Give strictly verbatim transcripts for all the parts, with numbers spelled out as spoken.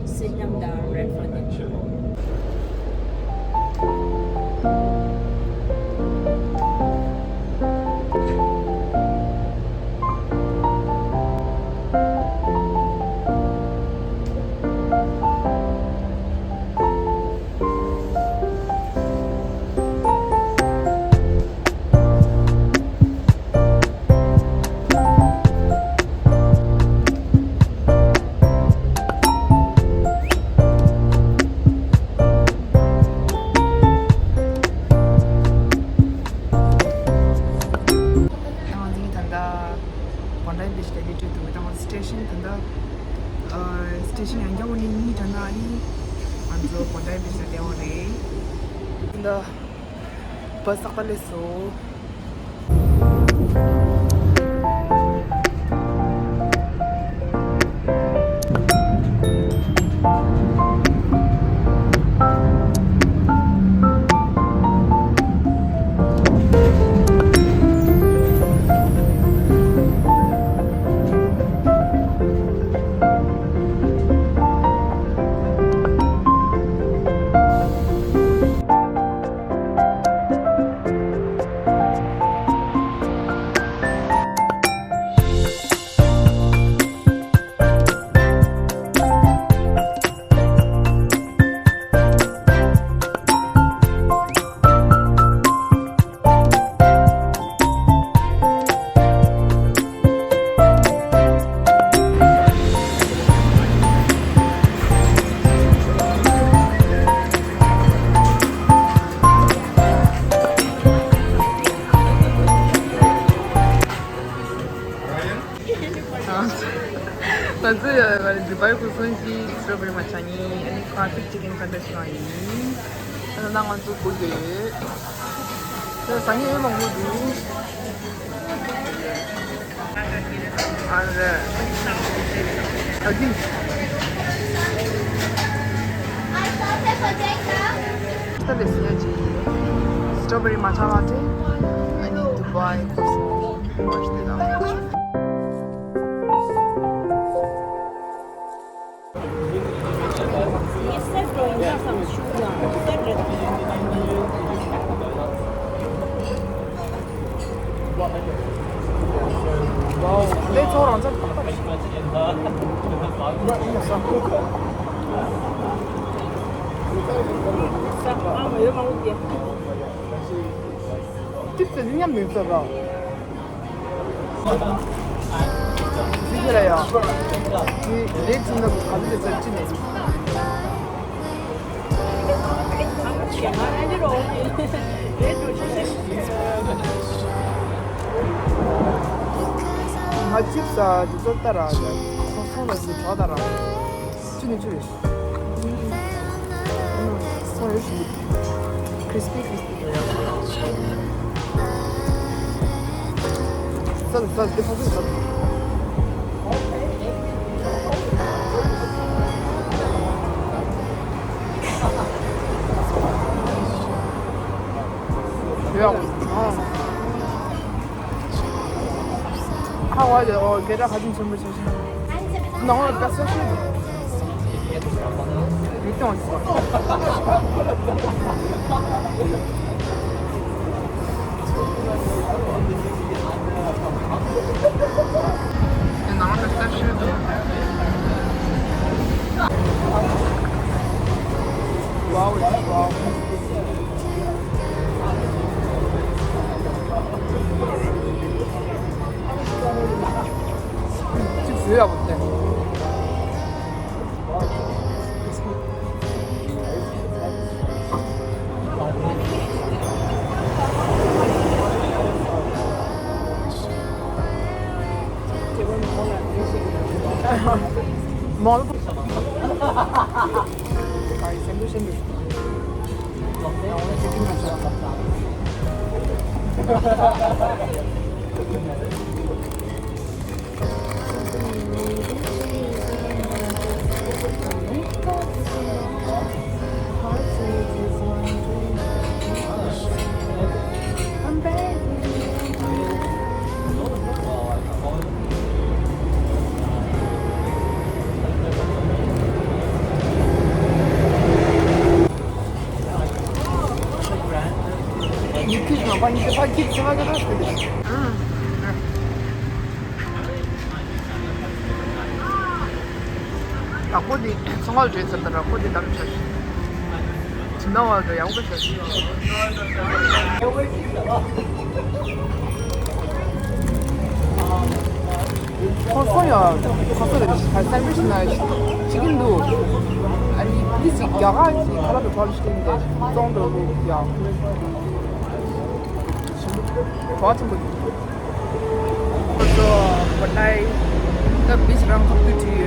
Sit down, the red for the ང་ཚོ་ད་ལྟ་བོན་ཌའི་བིཆ་ལ་སླེབས་འགྲོ་འདུག་ད་ང་ཚོ་སི་ཊེ་ཤན་ད་ལྟ་ཨ་སི་ཊེ་ཤན་ཡང་བསྐྱར་འོ་ནི་གཉིས་ད་ལྟ་ཨ་ནི་ང་ཚོ་བོན་ཌའི་བིཆ་ལ་སླེབས་པ་རེད། ད་ལྟ་བྷ་སི་རྟག་པར་སླེབས་སོང་། ང་ཚོ་ཡོད་པ་ཌུ་བའི་ཁུག་སོན་གྱི་སི་ཊོ་བྷེ་རི་མ་ཊ་ཡིན། ཨ་ནི་ཁ་ཊིག་ཅི་ཀེན་ཁ་ཊིག་ཡིན། ཨ་ནི་ང་ཚོ་སྒུག་བསྡད་ཡོད། ད་ཟ་མཁན་མང་པོ་འདུག་ཨ་རེ། ཨ་ཀི། ད་ལས་སི་ཉ་ཅི། སི་ཊོ་བྷེ་རི་མ་ཊ་ལ་ཊེ། ཨ་ནི་ཌུ་བའི་ཁུག་སོན་མར་ཅི་དེ་དང་། ལས་ཚོགས་རང་ཚར་ཏག་ཏག་ཞིག་ཡིན་ས། ཏིག་ཙམ་མཉམ་མི་ཚོར་ར། ཅི་ཟེར་ཡ། ངའི་ལས་ཚིག་ནང་ག་ཚོད་ཟེར་ཅི་ནས། ང་ཅིབ་སི་ཨ་དེ་ཚོ་ལྟ་ར། ཁོ་ཚོ་ལ་ཟེར་གྲོགས་ལྟ་ར། ཅི་ནས་ཅི་རེད། ཁོ་རེ་ཞིག་ཁྲིས་པི་ཁྲིས་པི་རེད་ཡ། ཟ་ཟ་དེ་ཕ་ཚོད་ཟ། ཡ། ཨ། ཁ་བ་ལས་འོ་སྐད་གྲགས་ཧ་ཅང་ཆེན་པོ་ཆགས་ཤིང་། ནང་ལ་དཀའ་ས་ཤོད་དུ། མི་གཏོང་ཟེར། ནང་ལ་དཀའ་ས་ཤོད་དུ། ཝའོ་ཝའོ། ཅིག་བཟོས་ཡག་པོ་བསྟན། མོལ། དང་པོ་དེ་ཚོང་ཁང་བྲོས་ཚར་དང་། དང་པོ་དེ་དམ་བྱ་ཞིག་ཇི་ན་བ་དུ་ཡག་པོ་བྱ་ཞིག་ཁོ་སོ་ཡ། ཁོ་སོ་ཡ་ས་ར་བི་སི་ན་ཅི་གིན་འདུག་ཨ་ནི་དེ་ཅིག་རྒྱ་གར་གྱི་ཁ་ལག་ཏུ་ཁོ་ལ་ཤི་ཏིང་དེ་བཙོང་འགྲོ་ལུགས་ཡ། གོ་ཆེན་པོ་ཡིན། ཁོ་ཚོ་བོ་ཏའི་ད་བིས་རང་ཚོགས་དུས་བྲིས་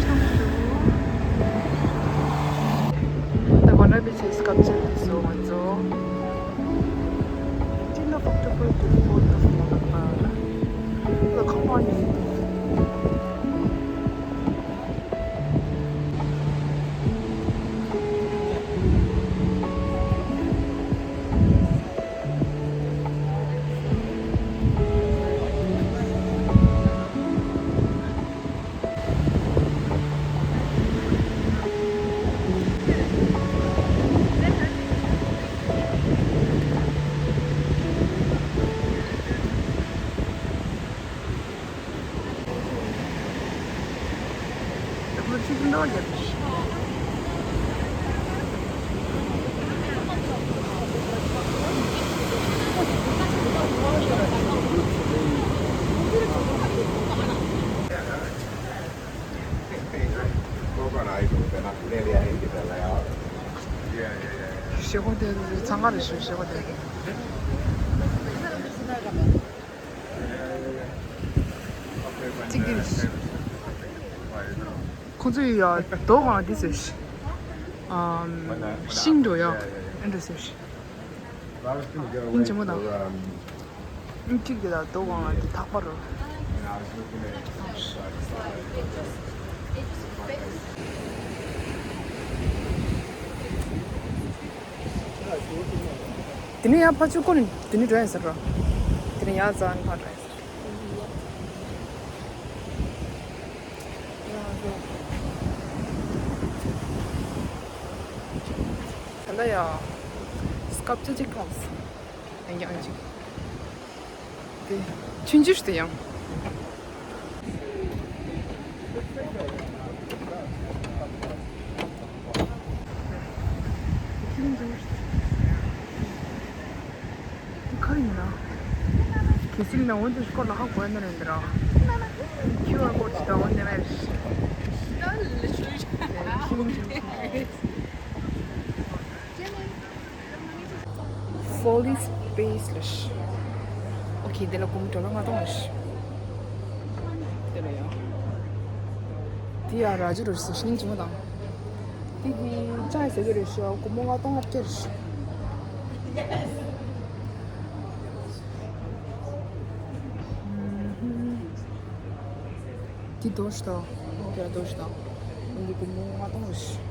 ཡོད། ད་བོ་ན་བི་ཆེ་སི་ཀལ་ཅར་དེ་ཚོ་ང་ཚོ། Eighteenth of October to fourth of November. Look how on you. བཞེས་སྒོ་དེ་འཚང་ཁ་རེ་ཞུ། བཞེས་སྒོ་དེ། གཅིག་འདི་རེད། ཁོང་ཚོས་ཡ་རྡོ་སྒང་འདི་ཟེར། ཨམ། ཤིང་འགྲོ་ཡ། ཨེ་འདྲ་ཟེར། སྙིང་རྗེ་མོ་དང་། གཅིག་འདི་ལ་རྡོ་སྒང་ལ་འདི་ཐག་པ་རུ། དེ་ནས་ཡར་ཕར་ཚུར་བསྐོར་ནས་དེ་ནས་འགྲོ་ཡ་ཟེར་རོ། དེ་ནས་ཡར་འཛེགས་ནས་ཕར་འགྲོ་ཡ་ཟེར། ད་ལྟ་ཡ་སྐབས་བཅུ་གཅིག་ཐོག་ཡང་ཡང་ཅིག་དེ་ཆུང་ཆུང་ཞིག་དེ་ཡང་། འདི་ག་རེ་ཡིན་ན། གལ་སྲིད་ན་འོན་ཏེ་སྐོར་ལ་ཧ་གོ་ཡ་ན་རེད་འདི་ར། ཁྱུ་ཨར་ཀོཌ་ཞིག་དང་འོན་ཏེ་ན་རེད། Folly Space ལ་ཤི། ཨོ་ཁེ། དེ་ལ་སྒོར་མོ་ཌོ་ལར་ལྔ་སྟོང་ལ་ཤི། དེ་ལ་ཡང་། དེ་ཡང་ར་ཇུ་རུ་སི་སྙིང་རྗེ་མོ་དང་། དེ་གི་ཅའི་ཟེར་གི་རེད་ཤི། སྒོར་མོ་ལྔ་སྟོང་ལྔ་བརྒྱ་རེད་ཤི། དེ་རྡོ་ཞིག་དང་། དེ་རྡོ་ཞིག་དང་། འདི་སྒོར་མོ་ལྔ་སྟོང་རེད་ཤི།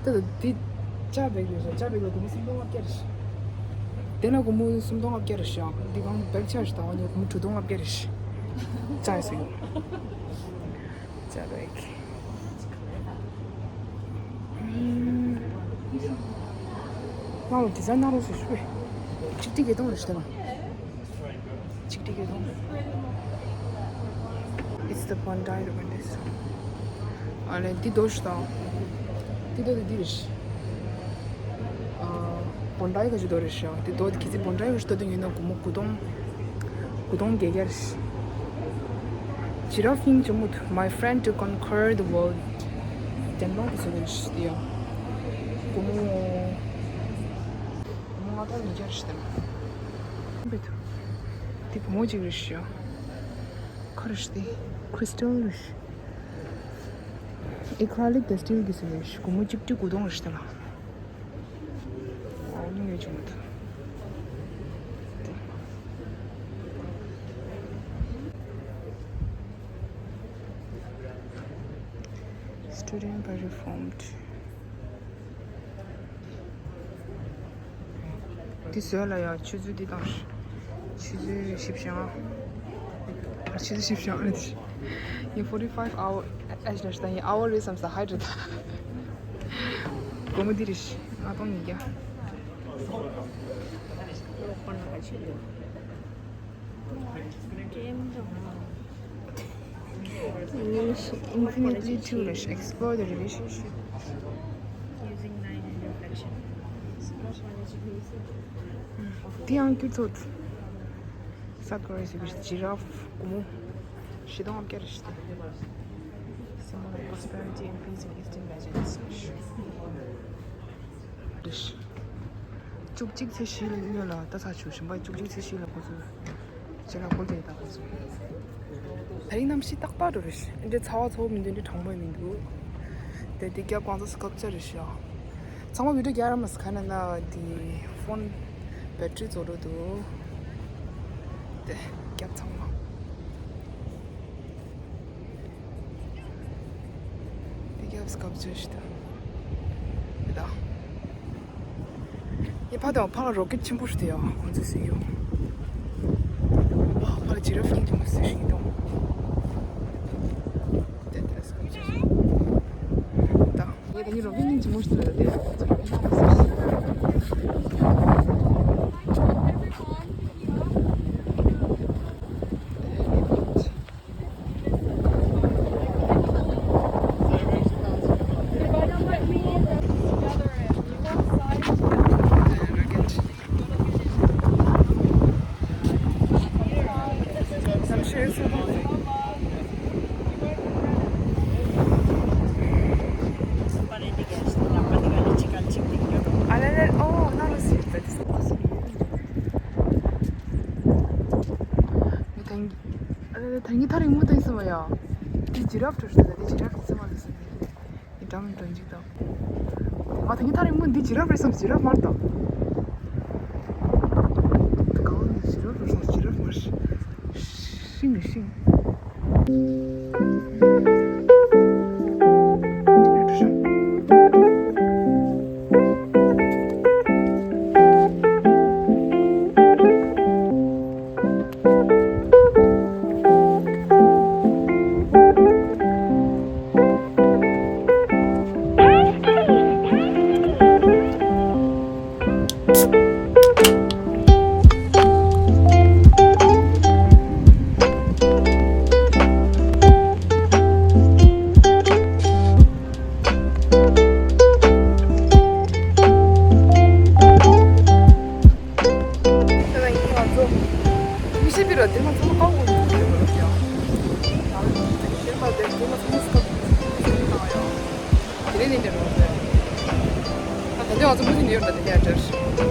ད་ལྟ་འདི་ཅ་བེག་རེད་ཤག་ཅ་བེག་ལ་སྒོར་མོ་སུམ་སྟོང་ལྔ་བརྒྱ་རེད་ཤག་དེ་ན་སྒོར་མོ་སུམ་སྟོང་ལྔ་བརྒྱ་རེད་ཤག་འདི་གང་བེག་ཆ་ཞིག་དང་ཨ་ནི་སྒོར་མོ་དྲུག་སྟོང་ལྔ་བརྒྱ་རེད་ཤག་ཅ་ཟེར་གི་ཅ་བེག་ང་ལ་དེ་ཚ་ན་རོགས་ཞུ་ཞུ་བས། ཆིག་ཁྲི་བརྒྱད་སྟོང་རེད་ཤག་དེ་ན། ཆིག་ཁྲི་བརྒྱད་སྟོང་། It's the Bondi River this. ཨ་ལས་འདི་རྡོ་ཞིག་དང་། འདི་རྡོ་འདི་འདི་རེད་ཤག་ཨ། བོན་ཌའི་ག་ཅིག་རྡོ་རེད་ཤག་འདི་རྡོ་འདི་གལ་སྲིད་བོན་ཌའི་ག་ཅིག་རྡོ་འདི་ཡིན་ན་སྒོར་མོ་དགུ་སྟོང་། དགུ་སྟོང་བརྒྱད་བརྒྱ་རེད་ཤག Giraffe ཡིན་ཅི་མོ། My friend to conquer the world. བདེན་པ་གི་སུ་རེད་ཤག་འདི་ཡང་། སྒོར་མོ། སྒོར་མོ་ལྔ་སྟོང་ཉིས་བརྒྱ་རེད་ཤག་འདི་མོ། འདི་སྒོར་མོ་གཅིག་རེད་ཤག་ཁ་རེད་ཤག་འདི་ཁྲི་སི་ཊལ་རེད་ཤག་ཨེ་ཁྲ་ལིག་དང་སི་ཊིལ་གྱི་ཟེར་ནས་སྒོར་མོ་གཅིག་ཁྲི་དགུ་སྟོང་རེད་ཤག་ལ། ཨོ་ཉུང་ཉུང་བྱུང་མ་ཐུབ། Student by reformed. དེ་བཟོས་ལ་ཡ་ཆུ་ཚོད་འདི་དང་། ཆུ་ཚོད་བཞི་བཞག་ཆུ་ཚོད་བཞི་བཞག་རེད། ཡིན་forty five hour ཨེ་ལ་ད་ཡིན་hour རེད་བསམ་ས་ཧའི་ད། སྒོར་མོ་འདི་རེད། ལྔ་སྟོང་ཉིས་བརྒྱ། Infinitely two ལ་explore the relationship using nine and reflection. དེ་ཡང་ཁྱོད་ཚོ་South Korea ཟེར་བའི་ཇི་ར་ཧྥ་སྒོར་མོ་བཞི་སྟོང་ལྔ་བརྒྱ་རེད་ཤག Symbol of prosperity and peace in eastern legends. བཅུ་གཅིག་ཚེས་བཞི་ལ་སྔོན་ལ་ལྟ་ཚར་བྱུང་། གཞན་པ་བཅུ་གཅིག་ཚེས་བཞི་ལ་ཁོ་ཚོ་ཅི་ལ་ཁོ་ཚོ་ཡི་ད་ཁོ་ཚོ་ད་རིང་གནམ་གཤིས་ཏག་ཏག་འགྲོ་རེད། འདི་ཚ་བ་ཚ་བོ་མི་འདུག་འདི་གྲང་མོ་མི་འདུག་དེ་དེ་རྒྱབ་ཁོང་ཚོ་སྐབས་ཆ་རེད་ཤག་ཚང་མ་བི་ཌིའོ་རྒྱག་ར་མ་ཟེར་ཁ་ན་ན་དེ་ཕོན་བེ་ཊི་རི་རྫོགས་འགྲོ་འདུག་དེ་རྒྱབ་ཚང་མ། དེ་རྒྱབ་སྐབས་ཆ་ཞིག་ད། དེ་ད། ཡེ་ཕ་དང་ཕ་ལ་རོ་ཀེཊ་ཆེན་པོ་ཞིག་དེ་ཡང་ཁོང་ཚོས་ཟིན་ཡོང་། ཨ་ཕ་ལ་ཇི་ར་ཧྥ་ཡིན་གྱི་མ་ཟིན་ཞིག་དང་། དེ་དེ་སྐབས་ཆ་ཞིག་ད། ངས་ད་ནི་རོ་ཀེཊ་སྙིང་རྗེ་མོ་ཞིག་འདུག་ལ་དེ་ཁོང་ཚོ་རོ་ཀེཊ་སྙིང་རྗེ་མོ་ཞིག་འདུག་ད་ངས་ཐག་རིང་མོ་ད་ཡིན་སོང་བ་ཡ། དེ་ཇི་ར་ཧྥ་འགྲོ་ཤོག་ད་དེ་ཇི་ར་ཧྥ་ཡིན་སོང་བ་ལ་སོང་ནས། ཡི་འགྲམ་འགྲོ་འཇིག་དང་། ང་ད་ངས་ཐག་རིང་མོ་འདི་ཇི་ར་ཧྥ་རེད་བསམ། ཇི་ར་ཧྥ་མ་རེད་དང་། གང་ཇི་ར་ཧྥ་རེད་བསམ། ཇི་ར་ཧྥ་མ་རེད། ཤིང་རེད་ཤིང་། ད་ལྟ་ཡིན་ང་ཚོ་མི་ཤེས་པི་ར་དེ་མ་ཚང་མ་ཀའོ་གོ་འདུག་དེ་མ་ཚང་མ་སྐབས་དེ་མ་ཚང་མ་སྐབས་དེ་མ་ཚང་མ་ཡོད། དེ་ནས་ནས་འདྲ་རོགས་ཟེར། ད་ད་ལྟ་ང་ཚོ་མུ་མཐུད་ནས་ཡོད་ད་དེ་ནས་འདྲ། ད་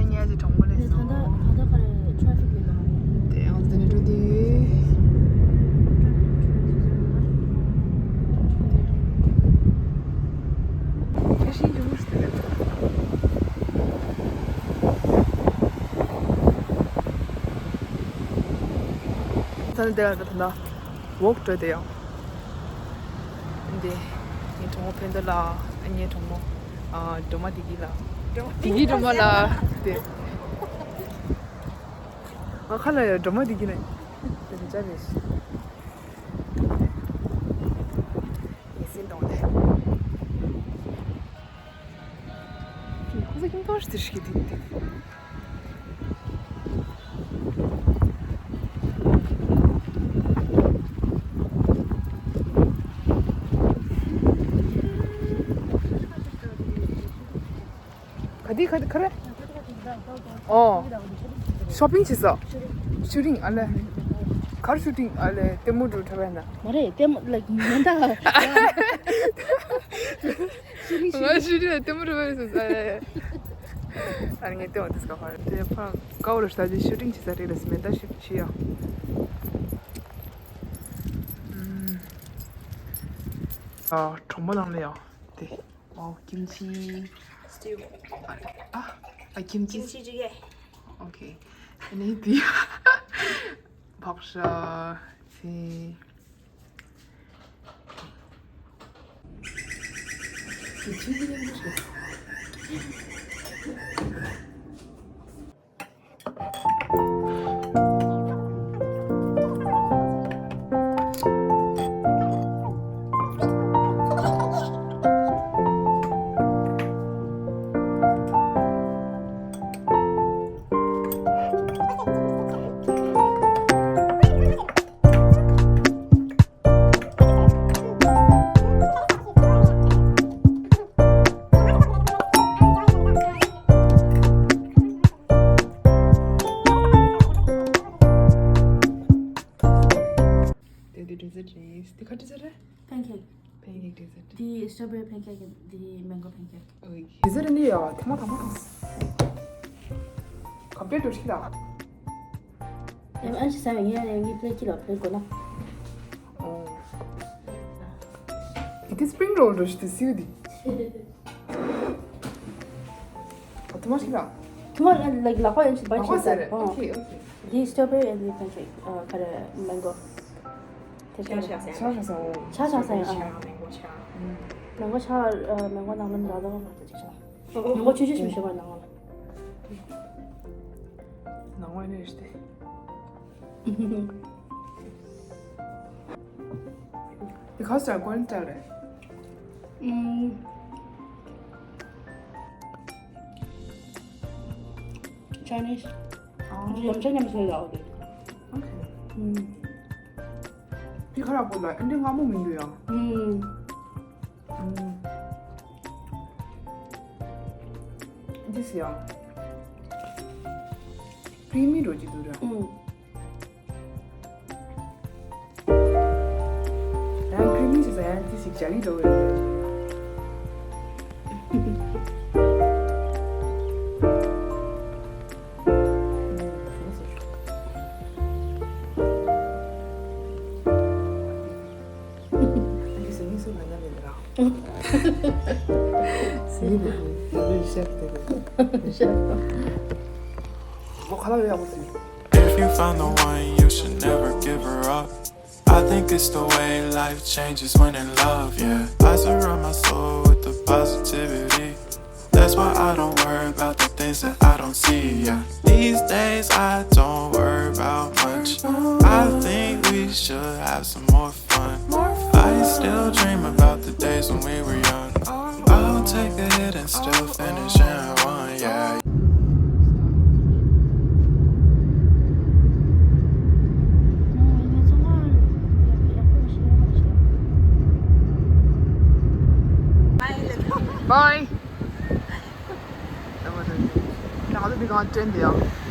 ཉལ་གྱི་གྲོགས་མོ་ལས་སོང་། ད་ལྟ་ད་ལྟ་ག་རེ་ཊ་ཕིག་ཡོད་དམ། དེ་ཡང་དེ་ནས་འགྲོ་དུས། ཁ་ཤས་འགྲོ་མུར་ཞིག་ལས། ད་ལྟ་དེ་ལ་ད་ལྟ་ཝོག་འགྲོ་དེ་ཡང་། དེ། ངའི་གྲོགས་མོ་ཕན་ཐོགས་ལགས། ཨ་ངའི་གྲོགས་མོ། ཨ་སྒྲོལ་མ་བདེ་སྐྱིད་ལགས། བདེ་སྐྱིད་སྒྲོལ་མ་ལགས། དེ། ང་ཁ་ལ་ཡ་སྒྲོལ་མ་བདེ་སྐྱིད་ནས། དེ་འདྲ་རེད། ངས་སེམས་གཏོང་དེ། ཁོ་ཚོ་ཁྱིམ་ཐོག་ཞིག་དེ་ཞིག་གི་དེ་དེ། ག་དེ་ག་དེ་ག་རེ། ཨོ། ཤོ་པིང་བྱེད་ས། ཤུ་ཊིང་ཨ་ལེ། གར་ཤུ་ཊིང་ཨ་ལེ། ལྟད་མོ་འགྲོ་འཁྲབ་པ་ཡིན་ན། མ་རེད་ལྟད་མོ་ལ་མི་འདའ། ཤུ་ཊིང་ང་ཤུ་ཊིང་ལ་ལྟད་མོ་འགྲོ་བ་རེད་ཟེར་ས་ཨ་ལེ། ཨ་ངས་ལྟད་མོ་དེ་སྐབས་ཧ་རེད་དེ་ཕ་ཀའོ་རུ་ས་དེ་ཤུ་ཊིང་བྱེད་ས་རེད་ལ་སྨན་ད་ཤུ་ཊིང་བྱེད་ཡ། ཨ་གྲོགས་མོ་ནང་ལ་ཡ་དེ། ཨོ་ཀིམ་ཆི། སི་ཊིའུ། ཨ་ཨ་ཀིམ་ཆི། ཀིམ་ཆི་ཅིག་ཡེ། ཨོ་ཁེ། ཨ་ནི་དེ། བག་ཤ། ཚི། དེ་ཆི་ཟིག་ཡིན་པ་ཞིག་དེ་དུས་ཌི་ཟར་ཊི་རེད། དེ་ག་ཌི་ཟར་ཊི་རེད། པན་ཁེག་པན་ཁེག་ཌི་ཟར་ཊི། དེ་སི་ཊོ་བེ་རི་པན་ཁེག་དེ་མེང་གོ་པན་ཁེག་ཨོ་ཡེ། ཌི་ཟར་ཊི་འདི་ཡ་ཐེངས་མ་དང་པོ་དང་། ག་པེ་འགྲོ་ཤི་ལ། ཡང་ཨན་ཞིག་ཟ་ཡ་ངས་ངའི་པླེ་ཁྱི་ལ་པླེ་གོ་ན། ཨོ། དེ་སི་པི་རིང་རོལ་འགྲོ་ཤི་དེ་སིའུ་དེ། ཨ་ཐུ་མ་ཞིག་ལ། ཐུ་མ་ལ་ལག་པ་ཡང་ཞིག་བ་ཞིག་ཟེར། ཨོ་ཁེ་ཨོ་ཁེ། འདི་སི་ཊོ་བེ་རི་ཨེན་ཌི་པན་ཁེག་ཨ་ག་རེ་མེང་གོ། དེ་ཆ་ཆ་ཟ་ཡ། ཆ་ཆ་ཟ་ཡ། ཆ་ཆ་ཟ་ཡ། ཨ་མེང་གོ་ཆ། མེང་གོ་ཆ། ཨ་མེང་གོ་ནང་ལ་ར་ལོ་མ་ཅིག་ཆ། མེང་གོ་ཆུ་ཆུ་ཞིམ་ཞིམ་པ་ནང་ལ། ནང་ལ་ནི་རེད་དེ། དེ་ཁ་སར་གོན་ཏ་རེད། ཨུམ། ཅའི་ནིས། ཨོ། ཡམ་ཆ་མཉམ་ཟོས་ལ་འོ་དེ། ཨོ་ཁེ། ཨུམ། དེ་ཁ་ར་པོ་ལ་ཨེ་འདྲ་མངར་མོ་མི་འདུག་ཡ། ཨུམ། ཨུམ། འདི་སི་ཡ། ཀྲི་མི་རོ་ཅིག་འདུག་ར། ཨུམ། ཡང་ཀྲི་མི་ཞིག་ཟ་ཡང་ཅི་ཞིག་ཇ་ལི་འགྲོ་བའི་རེད། If you find the one, you should never give her up. I think it's the way life changes when in love, yeah. I surround my soul with the positivity. That's why I don't worry about the things that I don't see, yeah. These days I don't worry about much. I think we should have some more fun. I still dream about the days when we were young. I'll take a hit and still finish in one, yeah. Bye. ད་ང་ཚོ་འདི་གང་ཏྲེན་དེ་ཡང་།